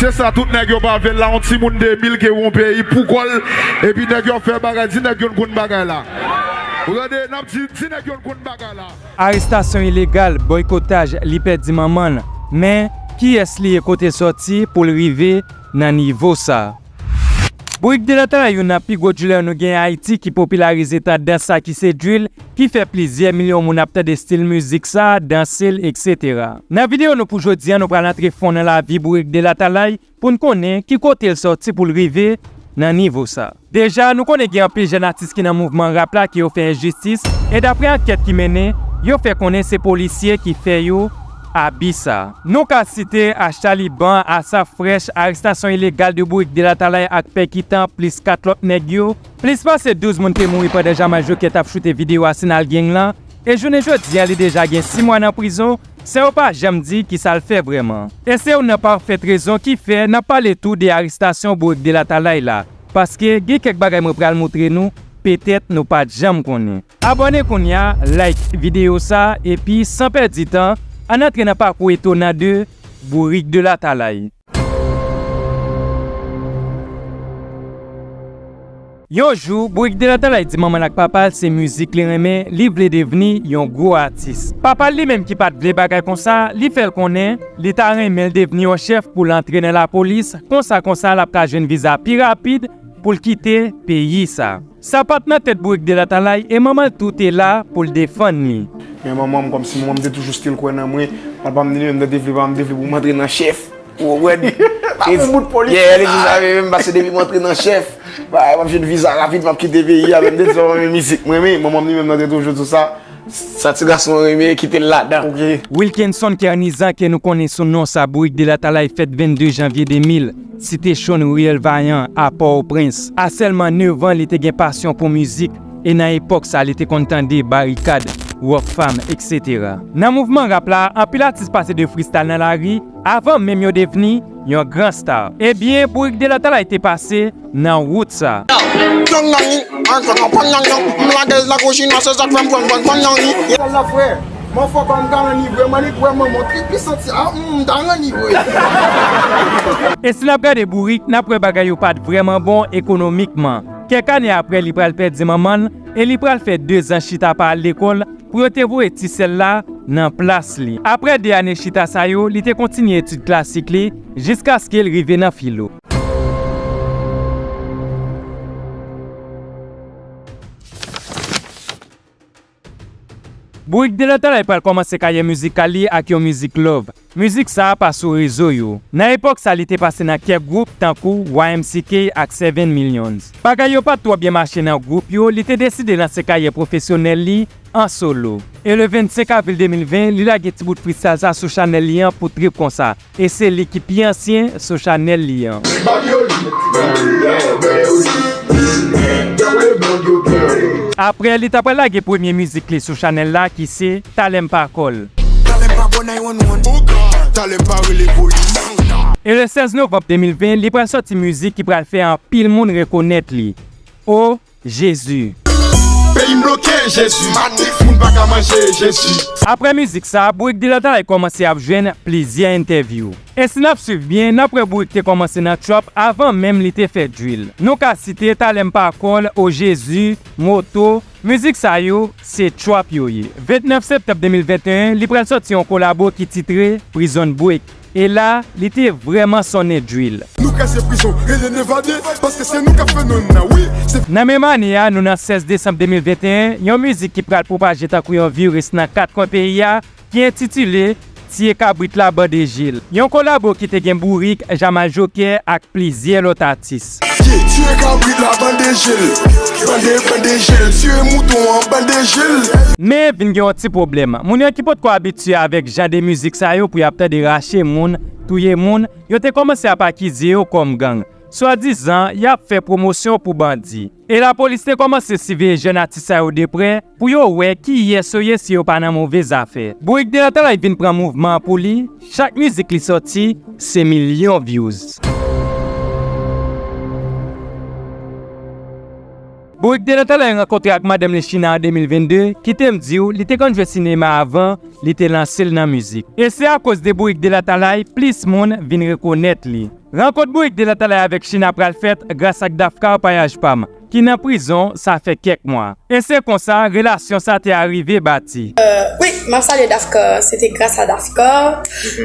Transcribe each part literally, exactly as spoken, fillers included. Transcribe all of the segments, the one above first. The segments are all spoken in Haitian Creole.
Se sa, tout nèg yo pa vle l la, yon timoun de mil ke yon peyi pou kò l, epi nèg yo ap fè bagay, di nèg yo n konn bagay la. Ou tande, n ap di, di nèg yo n konn bagay la. Arestasyon ilegal, bòykotaj, li pèdi manman l. Men, kiyès li ye, kote l sòti pou l rive nan nivo sa? Bourik Delatalay, youn nan pi gwo dilè nou gen Ayiti, ki popilarize tandans sa ki se drill, ki fè plizyè milyon moun ap tande estil mizik sa, danse l, etsetera. Nan videyo nou pou jodi a, nou pral antre fon nan lavi Bourik Delatalay pou n konnen ki kote l sòti pou l rive nan nivo sa. Deja, nou konnen gen anpil jèn atis ki nan mouvman rap la ki yo fè enjistis, e daprè ankèt ki mennen, yo fè konnen se polisye ki fè yo abi sa. Nou ka site Ash Taliban, Asap Fresh, arestasyon ilegal de Bourik Delatalay ak Pè Kitan plis kat lòt nèg yo. Plis pase douz moun te mouri pandan Jamal Joker t ap choute videyo Arsenal Gang lan, e jounen jodi a li deja gen sis mwa nan prizon, san yo pa janm di kisa l fè vrèman. E se youn nan pafèt rezon ki fè n ap pale tou de arestasyon Bourik Delatalay la, paske gen kèk bagay mwen pral montre nou, petèt nou pa t janm konnen. Abòne kounye a, like videyo sa, epi san pèdi tan, ann antre nan pakou etonan de Bourik Delatalay. Yon jou, Bourik Delatalay di manman l ak papa l se mizik li renmen, li vle devni yon gwo atis. Papa l li menm ki pa t vle bagay konsa, li fè l konnen li ta renmen l devni yon chèf pou l antre nan lapolis, konsa konsa l ap ka jwenn viza pi rapid pou l kite peyi sa. Sa pa t nan tèt Bourik Delatalay e manman l tou te la pou l defann li. Men manman m, kòmsi manman m te toujou still kwè nan mwen, malgre m te vle pa m te vle pou m antre nan chèf. Ou konprann? Pa pou bout polis. Yeah, li di sa, men menm pase depi m antre nan chèf, ba, m ap jwenn viza rapid, m ap kite peyi a, men m te di sa, men mizik mwen, men manman m li menm nan te toujou di sa, sa ti gason renmen, kite l ladan. Ok. Wilkenson Kernizan ke nou konnen sou non sa Bourik Delatalay fèt vennde janvye de mil, Site Chon, Riyèl Vayan, a Pòtoprens. A sèlman nèf an, li te gen pasyon pou mizik, e nan epòk sa, li te konn tande Barikad, Rockfam, etsetera. Nan mouvman rap la, anpil atis pase de freestyle nan lari, avan menm yo devni yon gran star. Ebyen, Bourik Delatalay te pase nan wout sa. Gang nan ni, an fè nan pran nan nan, m lage l nan kou china, se sa k fè m pran, pran, pran nan ni. Sèl la frè, mwen fò pa m ta nan nivo, mwen li kwè mwen montre pi santi, a, m ta nan nivo. E si n ap gade Bourik, n ap wè bagay yo pa t vrèman bon ekonomikman. Kèk ane apre, li pral pèdi manman l, e li pral fè dezan chita pa al lekòl, pou yo te voye ti sè l la nan plas li. Apre de ane chita sa yo, li te kontinye etid klasik li jiskaske l rive nan filo. Bourik Delatalay pral kòmanse karyè mizikal li ak yon mizik love. Mizik sa a pa sou rezo yo. Nan epòk sa, li te pase nan kèk gwoup tankou Y M C K ak Seven Millions. Bagay yo pa t twò byen mache nan gwoup yo, li te deside lanse karyè pwofesyonèl li an solo. E le vennsenk avril de mil ven, li lage ti bout freestyle sa sou chanèl li an pou trip konsa. E se li ki pi ansyen sou chanèl li an. Apre, li ta pral lage premye mizik li sou chanèl la ki se Talè m pa kòl. Talè m pa bon nine one one. Talè m pa rele polis. E le sèz novanm de mil ven, li pral sòti mizik ki pral fè anpil moun rekonèt li. O Jezi. Peyi m bloke, Jezi. Manif, moun pa ka manje, Jezi. Apre mizik sa, Bourik Delatalay kòmanse ap jwenn plizyè entèvyou. E si n ap swiv byen, n ap wè Bourik te kòmanse nan trap avan menm li te fè drill. Nou ka site Talè m pa kòl, O Jezi, Moto, mizik sa yo, se trap yo ye. Vennèf septanm de mil venteyen, li pral sòti yon kolabo ki titre Prison Break. E la, li te vrèman sonnen drill. Nou kraze prizon, rele Nevada, paske se nou k ap fè nou nan, wi, se. Nan menm ane a, nou nan sèz desanm de mil venteyen, yon mizik ki pral pwopaje tankou yon viris nan kat kwen peyi a, ki entitile Tiye kabrit la, bande je l. Yon kolabo ki te gen Bourik, Jamal Joker ak plizyè lòt atis. Tiye kabrit la, bande je l. Bande, bande je l. Tiye mouton an, bande je l. Men vin gen yon ti pwoblèm. Moun yo ki potko abitye avèk jan de mizik sa yo pou y ap tande rache moun, touye moun, yo te kòmanse ap akize yo kòm gang. Swadizan, y ap fè pwomosyon pou bandi. E lapolis te kòmanse siveye jèn atis sa yo de prè pou yo wè kiyès yo ye si yo pa nan move zafè. Bourik Delatalay vin pran mouvman an pou li, chak mizik li sòti, se milyon views. Bourik Delatalay rankontre ak madanm li China an de mil vennde, kite m di w, li te konn jwe sinema avan li te lanse l nan mizik. E se akoz de Bourik Delatalay, plis moun vin rekonèt li. Rankont Bourik Delatalay avèk China pral fèt gras ak Dafka, payaj pa m, ki nan prizon sa fè kèk mwa. E se konsa relasyon sa te arive bati. Wi, m ap salye Dafka. Se te gras a Dafka.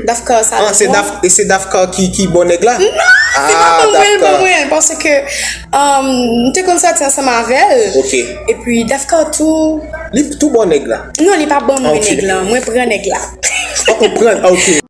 Dafka salye mwen. E se Dafka ki ki bon nèg la? Non, se pa bon mwen, bon mwen, paske m te konn sòti ansanm avè l. Ok. Epi Dafka tou. Li tou bon nèg la? Non, li pa ban mwen nèg lan. Mwen pran nèg la. Ou pran, ok.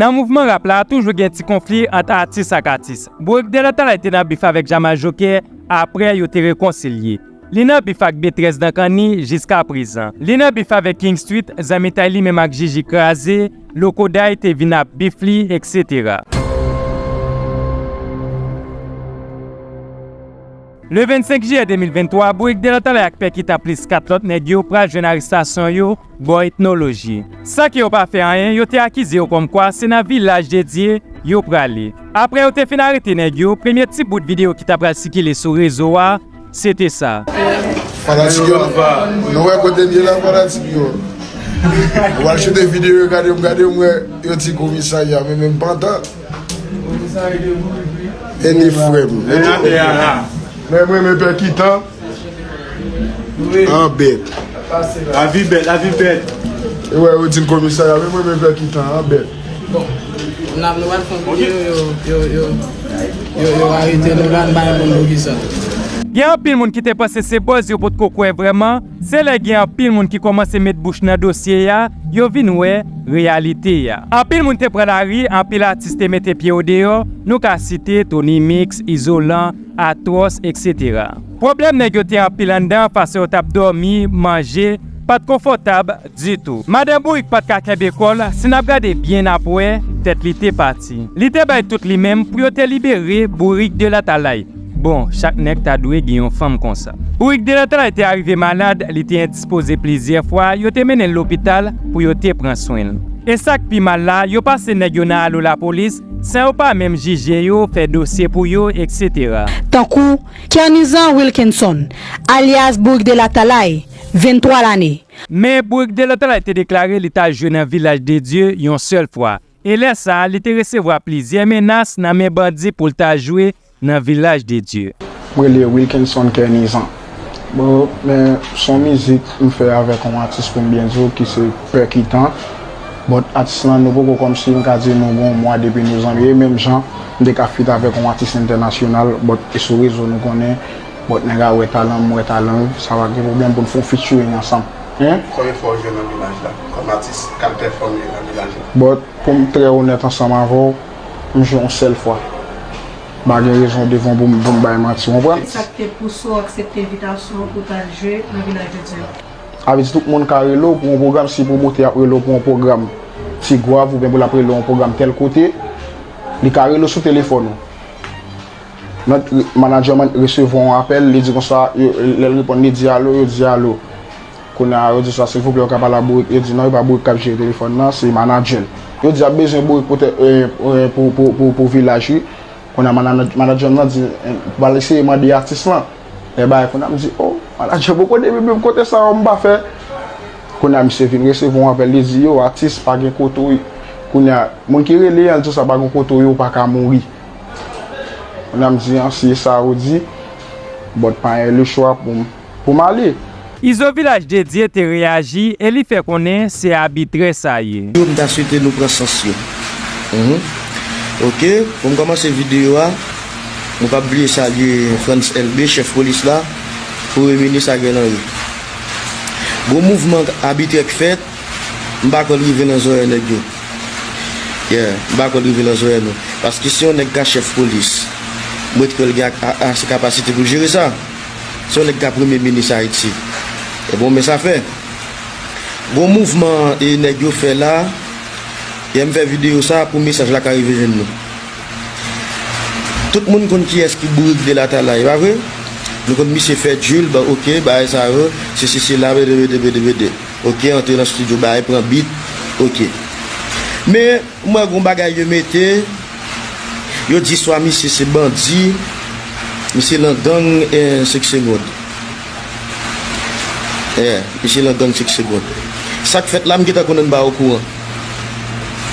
Nan mouvman rap la, toujou gen ti konfli ant atis ak atis. Bourik Delatalay te nan bif avèk Jamal Joker, apre yo te rekonsilye. Li nan bif ak B trèz nan Kanni jiska prezan. Li nan bif avèk King Street, zanmitay li menm ak Jiji Kraze, Loco Day te vin ap bif li, etsetera. Le vennsenk jiyè de mil venntwa, Bourik Delatalay ak Pè Kitan plis kat lòt nèg yo pral jwenn arestasyon yo bò Etnoloji. San ke yo pa fè anyen, yo te akize yo kòmkwa se nan Vilaj de Dye yo prale. Apre yo te fin arete nèg yo, premye ti bout videyo ki ta pral sikile sou rezo a, se te sa. Fanatik yo, nou wè kote m ye la, fanatik yo. Ou al choute videyo yo, gade yo, m gade yo, m wè yo di komisarya, men menm pantan. Ede frè m. Men mwen men Pè Kitan. An bèt. Lavi bèt, lavi bèt. E wè, yo di n komisarya, men mwen men Pè Kitan, an bèt. Bon, n ap nou pral fè yon videyo, yo, yo, yo, yo, yo arete nou la, n pa konn poukisa. Gen anpil moun ki te panse se buzz yo potko kwè vrèman, se lè gen anpil moun ki kòmanse met bouch nan dosye a, yo vin wè reyalite a. Anpil moun te pran lari, anpil atis te mete pye yo deyò, nou ka site Tony Mix, Izolan, Atwòs, etsetera. Pwoblèm nèg yo te anpil anndan, fason yo t ap dòmi, manje, pa t konfòtab ditou. Madan Bourik pa t ka kenbe kò l, si n ap gade byen n ap wè, tèt li te pati. Li te bay tout li menm pou yo te libere Bourik Delatalay. Bon, chak nèg ta dwe gen yon fanm konsa. Bourik Delatalay te arive malad, li te endispoze plizyè fwa, yo te mennen l lopital pou yo te pran swen l. E sa k pi mal la, yo pase nèg yo nan alo lapolis, san yo pa menm jije yo, fè dosye pou yo, etsetera. Tankou Kernizan Wilkinson, alyas Bourik Delatalay, venntwa lane. Men Bourik Delatalay te deklare li t al jwe nan Vilaj de Dye yon sèl fwa. E lè sa a, li te resevwa plizyè menas nan men bandi pou l ta jwe nan Vilaj de Dye. M rele Wilkinson Kernizan. Bon, men s on mizik m fè avèk yon atis pou m byen di w ki se Pè Kitan. But atis lan nou poko kòmsi m ka di nou gen yon mwa depi nou zanmi. E menm jan m te ka feat avèk yon atis entènasyonal, but e sou rezo nou konnen, but nèg la wè talan m, m wè talan l, sa pa gen pwoblèm pou n fè yon featuring ansanm. Hein? Konbyen fwa w jwe nan Vilaj la kòm atis k ap pèfòme nan Vilaj la? But pou m trè onèt ansanm avè w, m jwe yon sèl fwa. M pa gen rezon devan w pou m pou m bay manti, w konprann? Sa k te pouse w aksepte envitasyon an pou w t al jwe nan Vilaj de Dye? Sa vle di tout moun ka rele w pou yon pwogram, si pwomotè ap rele w pou yon pwogram Ti Gwav oubyen pou l ap rele w yon pwogram tèl kote, li ka rele w sou telefòn ou. Nan, manadjè man resevwa yon apèl, li di konsa, yo, lè l reponn, li di alo, yo di alo. Kounye a, yo di sa, silvouplè, ou ka pale a Bourik? Yo di non, e pa Bourik k ap jere telefòn nan, se manadjè l. Yo di y ap bezwen Bourik pou, tè- eh, eh, pou, pou, pou, pou Vilaj, wi. Kounye a, mana- manadjè m nan di, eh, pral eseye mande atis lan. E bagay, kounye a, m di, o, manadjè poko depi menm kote sa yo m pa fè. Kounye a, misye vin resevwa yon apèl, li di, yo, atis, pa gen kote w ye. Kounye a, moun ki rele an, l di sa, pa gen kote w ye, ou pa ka mouri. Kounye a, m di, an, si e sa ou di, but pa gen lechwa pou m pou m ale. Izo Vilaj de Dye te reyaji e li fè konnen se abitrè sa ye. Yo, m ta swete nou pran sans yo. Mhm. Ok, pou m kòmanse videyo a, nou p ap bliye salye Frantz Elbé, chèf polis la, premye minis Ariel Henry. Gon mouvman abitrè k fèt, m pa kwè l rive nan zòrèy nèg yo. Yeah, m pa kwè l rive nan zòrèy nou. Paske si yon nèg ka chèf polis, m ret kwè l gen a- a- ase kapasite pou l jere sa. Se yon nèg k ap premye minis Ayiti. E bon, men sa fè. Gon mouvman e nèg yo fè la, yè m fè videyo sa pou mesaj la ka rive jwenn nou. Tout moun konn kiyès ki Bourik Delatalay, pa vre? Nou konn misye fè drill, ba ok, bagay sa yo, se se se la, bede, bede, bede, bede. Ok, antre nan studio, bagay pran beat, ok. Men, M wè gon bagay yo mete, yo di swa misye se bandi, misye lan gang, eh, senk segonn. Eh, misye lan gang senk segonn. Sa k fèt la, m gentan konnen m pa okouran.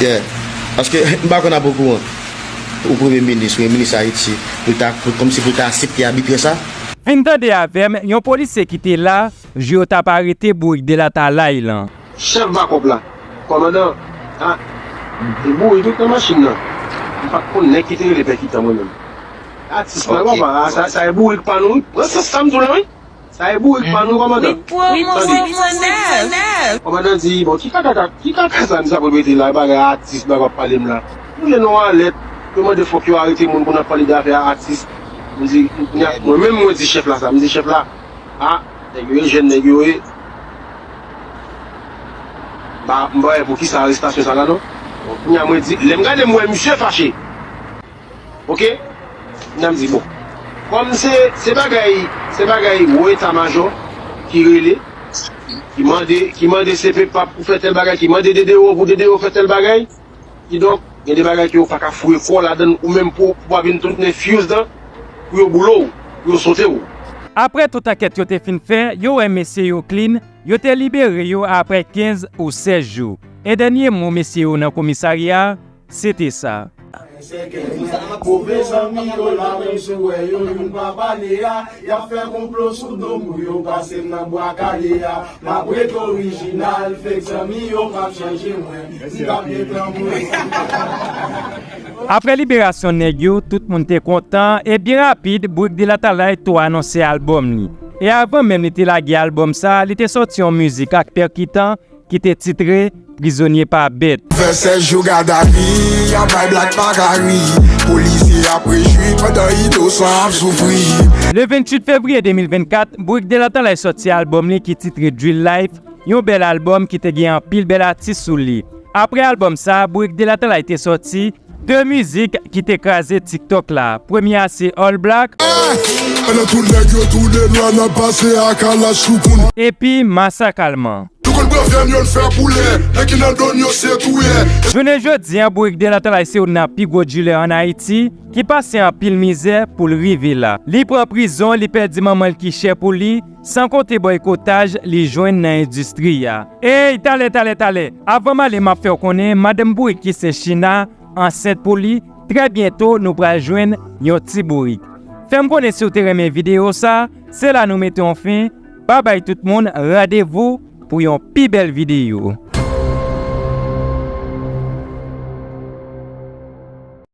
Yeah. Paske m pa konn ap okouran. Ou premye minis, ou minis Ayiti, pou ta, pou, kòmsi pou ta aksepte abitrè sa? Fin tande avè m, yon polisye ki te la, jou yo t ap arete bourik Delatalay lan. Chèf bakòp la, kòmandan, a, e bourik tout nan machin nan. M pa t konn nèg ki te rele Pè Kitan mwen menm. Atis la, papa, a, sa, sa e bourik pa nou, wi. Mwen se sa m di w la, wi. Sa e bourik pa nou, kòmandan. Wi, pou mwen, se Vizonèf. Kòmandan di, bon, ki kaka, ki kaka sa misye ap repete la, bagay atis, bagay w ap pale m la. Ou vle nou alèt, yo mande fòk yo arete moun pou n ap pale de afè atis. M di, mwen menm, mwen di chèf la sa, m di chèf la, a, nèg yo ye, jèn nèg yo ye. M pa, m pa wè pou kisa arestasyon sa la, non. Bon, kounye a, mwen di, lè m gade, m wè misye fache. Oke? N ap di, bon, kòm se, se bagay, se bagay wo eta majò ki rele, ki mande, ki mande C P pap pou fè tèl bagay, ki mande D D O pou D D O fè tèl bagay. Kidonk, gen de bagay ke yo pa ka foure kò w ladann ou menm pou, pou pa vin tounen fuse dan, pou yo boule w, pou yo sote w. Apre tout ankèt yo te fin fè, yo wè mesye yo clean, yo te libere yo apre kenz ou sèz jou. E dènye mo mesye yo nan komisarya a, se te sa. Move zanmi yo la, menm si w wè yo, youn pa pale a, y ap fè konplo sou do m pou yo pase m nan bwa kale a. M ap ret orijinal, fake zanmi yo p ap chanje mwen. M t ap gen tan pou yo. Apre liberasyon nèg yo, tout moun te kontan, e byen rapid, Bourik Delatalay tou anonse albòm li. E avan menm li te lage albòm sa, li te sòti yon mizik ak Pè Kitan, ki te titre Prizonye pa bèt. Fè sèz jou gadavi ap bay blak Makari. Polisye ap rejwi pandan inosan ap soufri. Le venntuit fevriye de mil vennkat, Bourik Delatalay sòti albòm li ki titre Drill Life, yon bèl albòm ki te gen anpil bèl atis sou li. Apre albòm sa, Bourik Delatalay te sòti de mizik ki te kraze TikTok la. Premye a se All Black. Pandan tout nèg yo toule nwa, n ap pase ak Kalash sou koun. Epi Masak Alman. Nou konn pran vyann yo n fè poulè, nèg ki nan do n yo se touye. Jounen jodi a, Bourik Delatalay se youn nan pi gwo dilè ann Ayiti, ki pase anpil mizè pou l rive la. Li pran prizon, li pèdi manman l ki chè pou li, san konte bòykotaj li jwenn nan endistri a. Ey, talè, talè, talè! Avan m ale, m ap fè w konnen, madanm Bourik ki se China, ansent pou li, trè byento nou pral jwenn yon ti bourik. Fè m konnen si w te renmen videyo sa, se la nou mete yon fen, babay tout moun, randevou pou yon pi bèl videyo.